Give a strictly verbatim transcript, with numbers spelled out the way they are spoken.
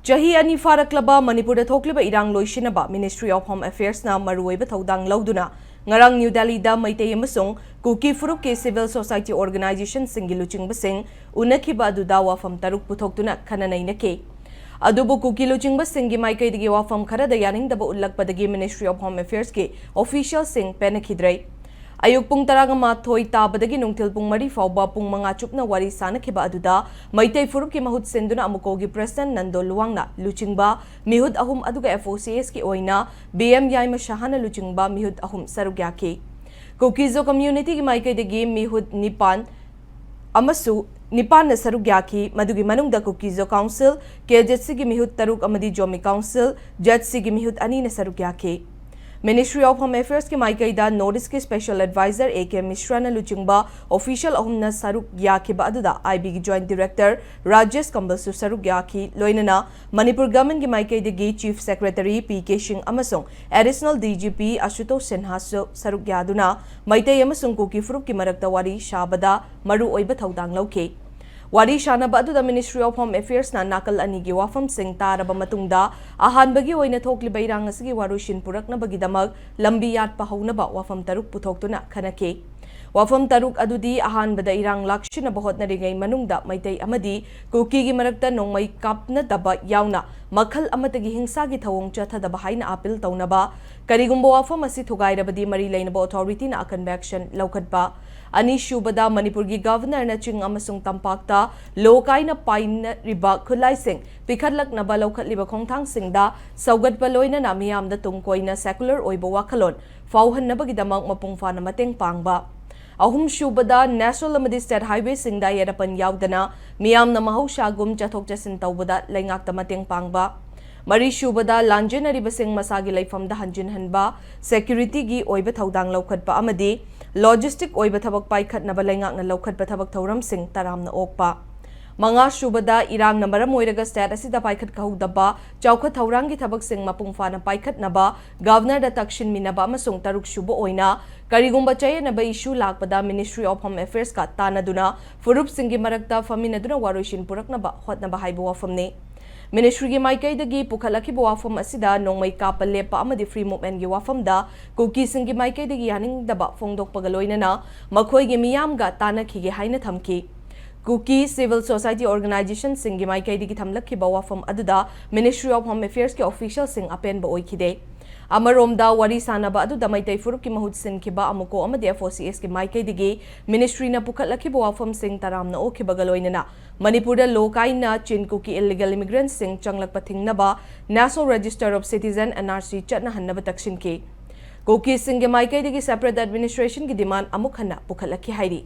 ꯆꯍꯤ ꯑꯅꯤ ꯐꯥꯔꯛꯂꯕ ꯃꯅꯤꯄꯨꯔꯗ ꯊꯣꯛꯂꯤꯕ ꯏꯔꯥꯡ ꯂꯣꯏꯁꯤꯟꯅꯕ Ministry of Home Affairsꯅ ꯃꯔꯨꯑꯣꯏꯕ ꯊꯧꯗꯥꯡ ꯂꯧꯗꯨꯅ ꯉꯔꯥꯡ ꯅ꯭ꯌꯨ ꯗꯦꯜꯂꯤꯗ ꯃꯩꯇꯩ ꯑꯃꯁꯨꯡ ꯀꯨꯀꯤ ꯐꯨꯔꯨꯞꯀꯤ civil society organisationꯁꯤꯡꯒꯤ ꯂꯨꯆꯤꯡꯕꯁꯤꯡ ꯎꯅꯈꯤꯕ ꯑꯗꯨꯗ ꯋꯥꯐꯝ ꯇꯔꯨꯛ ꯄꯨꯊꯣꯛꯇꯨꯅ ꯈꯟꯅ ꯅꯩꯅꯈꯤ꯫ ꯑꯗꯨꯕꯨ ꯀꯨꯀꯤ ꯂꯨꯆꯤꯡꯕꯁꯤꯡꯒꯤ ꯃꯥꯏꯀꯩꯗꯒꯤ ꯋꯥꯐꯝ ꯈꯔꯗ ꯌꯥꯅꯤꯡꯗꯕ ꯎꯠꯂꯛꯄꯗꯒꯤ Ministry of Home Affairsꯀꯤ officialꯁꯤꯡ ꯄꯦꯟꯅꯈꯤꯗ꯭ꯔꯦ꯫ ꯑꯌꯨꯛ ꯄꯨꯡ ꯇꯔꯥꯃꯥꯊꯣꯏ ꯇꯥꯕꯗꯒꯤ ꯅꯨꯡꯊꯤꯜ ꯄꯨꯡ ꯃꯔꯤ ꯐꯥꯎꯕ ꯄꯨꯡ ꯃꯉꯥ ꯆꯨꯞꯅ ꯋꯥꯔꯤ ꯁꯥꯅꯈꯤꯕ ꯑꯗꯨꯗ ꯃꯩꯇꯩ ꯐꯨꯔꯨꯞꯀꯤ ꯃꯍꯨꯠ ꯁꯤꯟꯗꯨꯅ ꯑꯃꯨꯀꯣꯒꯤ president ꯅꯟꯗꯣ ꯂꯨꯋꯥꯡꯅ ꯂꯨꯆꯤꯡꯕ ꯃꯤꯍꯨꯠ ꯑꯍꯨꯝ ꯑꯗꯨꯒ FOCSꯀꯤ ꯑꯣꯏꯅ BM ꯌꯥꯏꯃ ꯁꯍꯥꯅ ꯂꯨꯆꯤꯡꯕ ꯃꯤꯍꯨꯠ ꯑꯍꯨꯝ ꯁꯔꯨꯛ ꯌꯥꯈꯤ꯫ ꯀꯨꯀꯤꯖꯣ communityꯒꯤ ꯃꯥꯏꯀꯩꯗꯒꯤ ꯃꯤꯍꯨꯠ ꯅꯤꯄꯥꯟ ꯑꯃꯁꯨ ꯅꯤꯄꯥꯟꯅ ꯁꯔꯨꯛ ꯌꯥꯈꯤ꯫ ꯃꯗꯨꯒꯤ ꯃꯅꯨꯡꯗ ꯀꯨꯀꯤꯖꯣ council, KZCꯒꯤ ꯃꯤꯍꯨꯠ ꯇꯔꯨꯛ ꯑꯃꯗꯤ ꯖꯣꯃꯤ council, ZCꯒꯤ ꯃꯤꯍꯨꯠ ꯑꯅꯤꯅ ꯁꯔꯨꯛ ꯌꯥꯈꯤ꯫ Ministry of Home Affairsꯀꯤ ꯃꯥꯏꯀꯩꯗ North Eastꯀꯤ special advisor A K ꯃꯤꯁ꯭ꯔꯥꯅ ꯂꯨꯆꯤꯡꯕ official ꯑꯍꯨꯝꯅ ꯁꯔꯨꯛ ꯌꯥꯈꯤꯕ ꯑꯗꯨꯗ IBꯒꯤ joint director ꯔꯥꯖꯦꯁ ꯀꯝꯕꯜꯁꯨ ꯁꯔꯨꯛ ꯌꯥꯈꯤ꯫ ꯂꯣꯏꯅꯅ ꯃꯅꯤꯄꯨꯔ governmentꯀꯤ ꯃꯥꯏꯀꯩꯗꯒꯤ Chief Secretary P K ꯁꯤꯡ ꯑꯃꯁꯨꯡ Additional DGP ꯑꯁꯨꯇꯣꯁ ꯁꯤꯟꯍꯥꯁꯨ ꯁꯔꯨꯛ ꯌꯥꯗꯨꯅ ꯃꯩꯇꯩ ꯑꯃꯁꯨꯡ ꯀꯨꯀꯤ ꯐꯨꯔꯨꯞꯀꯤ ꯃꯔꯛꯇ ꯋꯥꯔꯤ ꯁꯥꯕꯗ ꯃꯔꯨꯑꯣꯏꯕ ꯊꯧꯗꯥꯡ ꯂꯧꯈꯤ꯫ ꯋꯥꯔꯤ ꯁꯥꯅꯕ ꯑꯗꯨꯗ Ministry of Home Affairsꯅ ꯅꯥꯀꯜ ꯑꯅꯤꯒꯤ ꯋꯥꯐꯝꯁꯤꯡ ꯇꯥꯔꯕ ꯃꯇꯨꯡꯗ ꯑꯍꯥꯟꯕꯒꯤ ꯑꯣꯏꯅ ꯊꯣꯛꯂꯤꯕ ꯏꯔꯥꯡ ꯑꯁꯤꯒꯤ ꯋꯥꯔꯣꯏꯁꯤꯟ ꯄꯨꯔꯛꯅꯕꯒꯤꯗꯃꯛ ꯂꯝꯕꯤ ꯌꯥꯠꯄ ꯍꯧꯅꯕ ꯋꯥꯐꯝ ꯇꯔꯨꯛ ꯄꯨꯊꯣꯛꯇꯨꯅ ꯈꯟꯅꯈꯤ꯫ ꯋꯥꯐꯝ ꯇꯔꯨꯛ ꯑꯗꯨꯗꯤ ꯑꯍꯥꯟꯕꯗ ꯏꯔꯥꯡ ꯂꯥꯛꯁꯤꯟꯅꯕ ꯍꯣꯠꯅꯔꯤꯉꯩ ꯃꯅꯨꯡꯗ ꯃꯩꯇꯩ ꯑꯃꯗꯤ ꯀꯨꯀꯤꯒꯤ ꯃꯔꯛꯇ ꯅꯣꯡꯃꯩ ꯀꯥꯞꯅꯗꯕ ꯌꯥꯎꯅ ꯃꯈꯜ ꯑꯃꯠꯇꯒꯤ ꯍꯤꯡꯁꯥꯒꯤ ꯊꯧꯑꯣꯡ ꯆꯠꯊꯗꯕ ꯍꯥꯏꯅ appeal ꯇꯧꯅꯕ, ꯀꯔꯤꯒꯨꯝꯕ ꯋꯥꯐꯝ ꯑꯁꯤ ꯊꯨꯒꯥꯏꯔꯕꯗꯤ ꯃꯔꯤ ꯂꯩꯅꯕ authorityꯅ ꯑꯀꯟꯕ action ꯂꯧꯈꯠꯄ, ꯑꯅꯤꯁꯨꯕꯗ ꯃꯅꯤꯄꯨꯔꯒꯤ governorꯅ ꯆꯤꯡ ꯑꯃꯁꯨꯡ ꯇꯝꯄꯥꯛꯇ ꯂꯣ ꯀꯥꯏꯅ ꯄꯥꯏꯅꯔꯤꯕ ꯈꯨꯠꯂꯥꯏꯁꯤꯡ ꯄꯤꯈꯠꯂꯛꯅꯕ ꯂꯧꯈꯠꯂꯤꯕ ꯈꯣꯡꯊꯥꯡꯁꯤꯡꯗ ꯁꯧꯒꯠꯄ ꯂꯣꯏꯅꯅ ꯃꯤꯌꯥꯝꯗ ꯇꯨꯡ ꯀꯣꯏꯅ secular ꯑꯣꯏꯕ ꯋꯥꯈꯜꯂꯣꯟ ꯐꯥꯎꯍꯟꯅꯕꯒꯤꯗꯃꯛ ꯃꯄꯨꯡ ꯐꯥꯅ ꯃꯇꯦꯡ ꯄꯥꯡꯕ꯫ ꯑꯍꯨꯝꯁꯨꯕꯗ, national ꯑꯃꯗꯤ state highwayꯁꯤꯡꯗ ꯑꯌꯦꯠ ꯑꯄꯟ ꯌꯥꯎꯗꯅ ꯃꯤꯌꯥꯝꯅ ꯃꯍꯧꯁꯥꯒꯨꯝ ꯆꯠꯊꯣꯛ ꯆꯠꯁꯤꯟ ꯇꯧꯕꯗ ꯂꯩꯉꯥꯛꯇ ꯃꯇꯦꯡ ꯄꯥꯡꯕ꯫ ꯃꯔꯤꯁꯨꯕꯗ, ꯂꯥꯟꯖꯦꯟꯅꯔꯤꯕꯁꯤꯡ ꯃꯁꯥꯒꯤ ꯂꯩꯐꯝꯗ ꯍꯟꯖꯤꯟꯍꯟꯕ, securityꯒꯤ ꯑꯣꯏꯕ ꯊꯧꯗꯥꯡ ꯂꯧꯈꯠꯄ ꯑꯃꯗꯤ logistic ꯑꯣꯏꯕ ꯊꯕꯛ ꯄꯥꯏꯈꯠꯅꯕ ꯂꯩꯉꯥꯛꯅ ꯂꯧꯈꯠꯄ ꯊꯕꯛ ꯊꯧꯔꯝꯁꯤꯡ ꯇꯔꯥꯝꯅ ꯑꯣꯛꯄ꯫ ꯃꯉꯥꯁꯨꯕꯗ, ꯏꯔꯥꯡꯅ ꯃꯔꯝ ꯑꯣꯏꯔꯒ state ꯑꯁꯤꯗ ꯄꯥꯏꯈꯠꯍꯧꯗꯕ ꯆꯥꯎꯈꯠ ꯊꯧꯔꯥꯡꯒꯤ ꯊꯕꯛꯁꯤꯡ ꯃꯄꯨꯡ ꯐꯥꯅ ꯄꯥꯏꯈꯠꯅꯕ governorꯗ ꯇꯛꯁꯤꯟꯃꯤꯟꯅꯕ ꯑꯃꯁꯨꯡ ꯇꯔꯨꯛꯁꯨꯕ ꯑꯣꯏꯅ, ꯀꯔꯤꯒꯨꯝꯕ ꯆꯌꯦꯠꯅꯕ issue ꯂꯥꯛꯄꯗ Ministry of Home Affairsꯀ ꯇꯥꯟꯅꯗꯨꯅ ꯐꯨꯔꯨꯞꯁꯤꯡꯒꯤ ꯃꯔꯛꯇ ꯐꯝꯃꯤꯟꯅꯗꯨꯅ ꯋꯥꯔꯣꯏꯁꯤꯟ ꯄꯨꯔꯛꯅꯕ ꯍꯣꯠꯅꯕ ꯍꯥꯏꯕ ꯋꯥꯐꯝꯅꯤ꯫ Ministryꯒꯤ ꯃꯥꯏꯀꯩꯗꯒꯤ ꯄꯨꯈꯠꯂꯛꯈꯤꯕ ꯋꯥꯐꯝ ꯑꯁꯤꯗ ꯅꯣꯡꯃꯩ ꯀꯥꯞꯄ ꯂꯦꯞꯄ ꯑꯃꯗꯤ Free Movementꯒꯤ ꯋꯥꯐꯝꯗ ꯀꯨꯀꯤꯁꯤꯡꯒꯤ ꯃꯥꯏꯀꯩꯗꯒꯤ ꯌꯥꯅꯤꯡꯗꯕ ꯐꯣꯡꯗꯣꯛꯄꯒ ꯂꯣꯏꯅꯅ ꯃꯈꯣꯏꯒꯤ ꯃꯤꯌꯥꯝꯒ ꯇꯥꯟꯅꯈꯤꯒꯦ ꯍꯥꯏꯅ ꯊꯝꯈꯤ꯫ ꯀꯨꯀꯤ civil society organisationꯁꯤꯡꯒꯤ ꯃꯥꯏꯀꯩꯗꯒꯤ ꯊꯝꯂꯛꯈꯤꯕ ꯋꯥꯐꯝ ꯑꯗꯨꯗ Ministry of Home Affairsꯀꯤ officialꯁꯤꯡ ꯑꯄꯦꯟꯕ ꯑꯣꯏꯈꯤꯗꯦ꯫ ꯑꯃꯔꯣꯝꯗ ꯋꯥꯔꯤ ꯁꯥꯅꯕ ꯑꯗꯨꯗ ꯃꯩꯇꯩ ꯐꯨꯔꯨꯞꯀꯤ ꯃꯍꯨꯠ ꯁꯤꯟꯈꯤꯕ ꯑꯃꯨꯀꯣ ꯑꯃꯗꯤ FOCSꯀꯤ ꯃꯥꯏꯀꯩꯗꯒꯤ Ministryꯅ ꯄꯨꯈꯠꯂꯛꯈꯤꯕ ꯋꯥꯐꯝꯁꯤꯡ ꯇꯔꯥꯝꯅ ꯑꯣꯛꯈꯤꯕꯒ ꯂꯣꯏꯅꯅ ꯃꯅꯤꯄꯨꯔꯗ ꯂꯣ ꯀꯥꯏꯅ ꯆꯤꯟ ꯀꯨꯀꯤ illegal immigrantꯁꯤꯡ ꯆꯪꯂꯛꯄ ꯊꯤꯡꯅꯕ National Register of Citizen, NRC, ꯆꯠꯅꯍꯟꯅꯕ ꯇꯛꯁꯤꯟꯈꯤ꯫ ꯀꯨꯀꯤꯁꯤꯡꯒꯤ ꯃꯥꯏꯀꯩꯗꯒꯤ separate administrationꯒꯤ demand ꯑꯃꯨꯛ ꯍꯟꯅ ꯄꯨꯈꯠꯂꯛꯈꯤ ꯍꯥꯏꯔꯤ꯫